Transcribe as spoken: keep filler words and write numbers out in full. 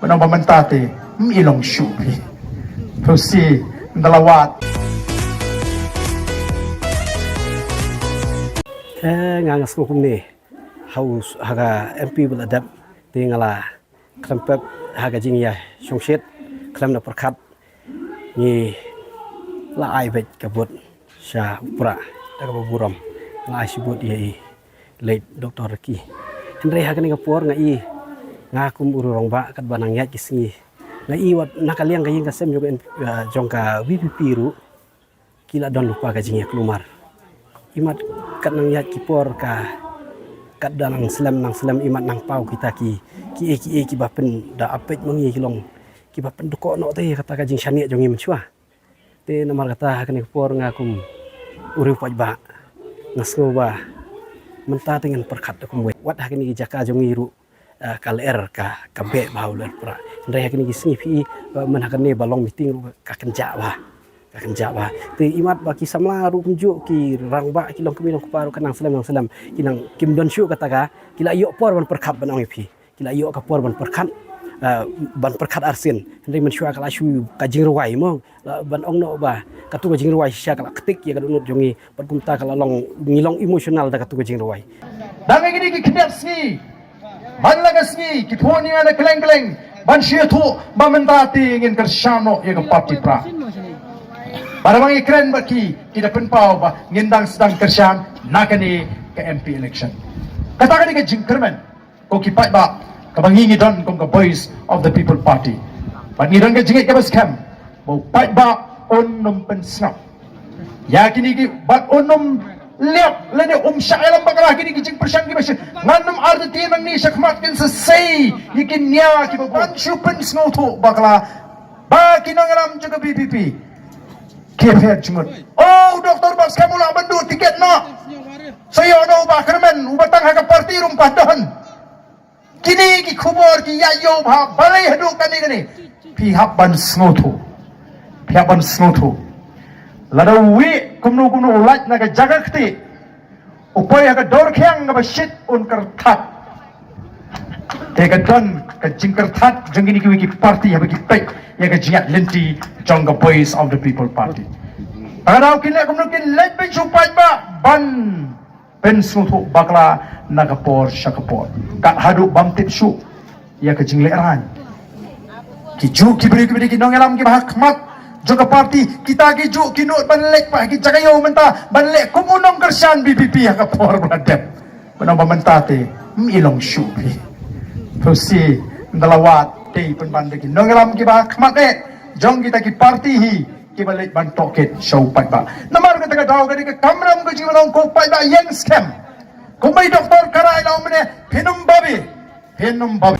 Nang ba mynta te, ym i long shuh phi. Phi si, nda la wad. Te nga nga sngew kumne, ha u s-, ha ka M P ba la dep, te nga la khlem pep ha ka jingïashongshit, khlem da pyrkhat, ngi la ai beit ka vote sha u Prah, da kaba burom, la ai shi vote ïa i late Doctor Ricky. Hynrei ha kane ka por nga i, nga kum u rangbah katba nang ïaid ki sngi, nga i wat na ka liang ka ïing ka sem jong ka N-, ah, jong ka V P P ruh, ki la don lypa ka jingïakulmar. Imat kat nang ïaid ki por ka, katba nang slem, nang slem imat nang paw kita ki, kiei kiei kiba pynda ap peit ma ngi ki long kiba pyndkoh noh te kata ka jingshaniah jong ngi mynshuwa. Te namar kata ha kane ka por nga kum u riew paidbah, nga sngew ba mynta te ngan pyrkhat da kumwei. Wat ha kane ka jaka jong ngi ruh, ah, ka lyer ka, ka beh bha u lyer Prah. Hynrei ha kane ki sngi phi i, ah, myn ha kane ba long meeting ruh ka kynjah bha. Ka kynjah bha. Te imat ba ki samla ruh kumjuh, ki rangbah, ki longkmie longkpa ruh ka nang slem nang slem, ki nang kim don shuh kata ka, ki la ïoh por ban pyrkhat ban ong ïa phi. Ki la ïoh ka por ban pyrkhat, ah, ban pyrkhat arsien. Hynrei mynshuwa ka la shu ka jingrwai mo. La ban ong noh ba katu ka jingrwai shisha ka la ktik ïa ka dohnud jong ngi. Bad kumta ka la long, ngi long emotional da katu ka jingrwai. Dang ïa kine ki khyndiat sngi, man la ka sngi, ki phuh nia na kylleng kylleng ban shu ïathuh ba mynta te ngin kyrshan noh ïa ka party Prah. Bad haba ngi kren bad ki, ki da pynpaw ba ngin dang sdang kyrshan na kane ka M P election. Kata kane ka jingkyrmen, ko ki paidbah, kaba ngi ngi don kum ka Voice of the People Party. Bad ngi don ka jingngeit kaba skhem ba u paidbah un ym pynsngap ïa kine ki, bad un ym leh lane um shah ïalam bakla kine ki jingpyrshang kiba shit. Ngan ym artatien nangne shakhmat kin sa sei ïa ki nia kiba ban shu pynsngewthuh bakla ba ki nongïalam jong ka V P P ki phet jngut. Oh, u Doctor Batskhem u lah ban duh tiket noh. Sa ïoh noh u Bah Kyrmen, uba tang ha ka party ruh ym pat don. Kine ki khubor ki ïa ïoh bha balei haduh kane kane. Phi hap ban sngewthuh. Phi hap ban sngewthuh. Lada uwei kumno kumno u lait na ka jaka kti, u poi ha ka dor khiang kaba shit un kyrthat. Te ka don ka jingkyrthat jong kine kiwei ki party haba ki peit ïa ka jingïaid lynti jong ka Voice of the People Party. Ka daw kin leh kumno, kin leit pynshong paidbah ban pynsngewthuh bakla na ka por sha ka por. Kat haduh bym tip shuh ïa ka jinglehrain. Ki juh ki briew kiba dei ki nongïalam kiba ha khmat jong ka party, kita ki juh ki nud ban leit pat ha ki jaka ïew mynta ban leh kum u nongkyrshan V P P ha ka por ba la dep. Ba nang ba mynta te, ym i long shuh phi. Phi si, nda la wad te pynban da ki nongïalam kiba ha khmat eh jong kita ki party hi, kiba leit ban tohkit sha u paidbah. Namar kata ka daw ka dei ka kamram ka jingïalong ko paidbah ïeng skhem. Kumba i Doctor Kara i la ong mynne, phin ym babe, phin ym babe.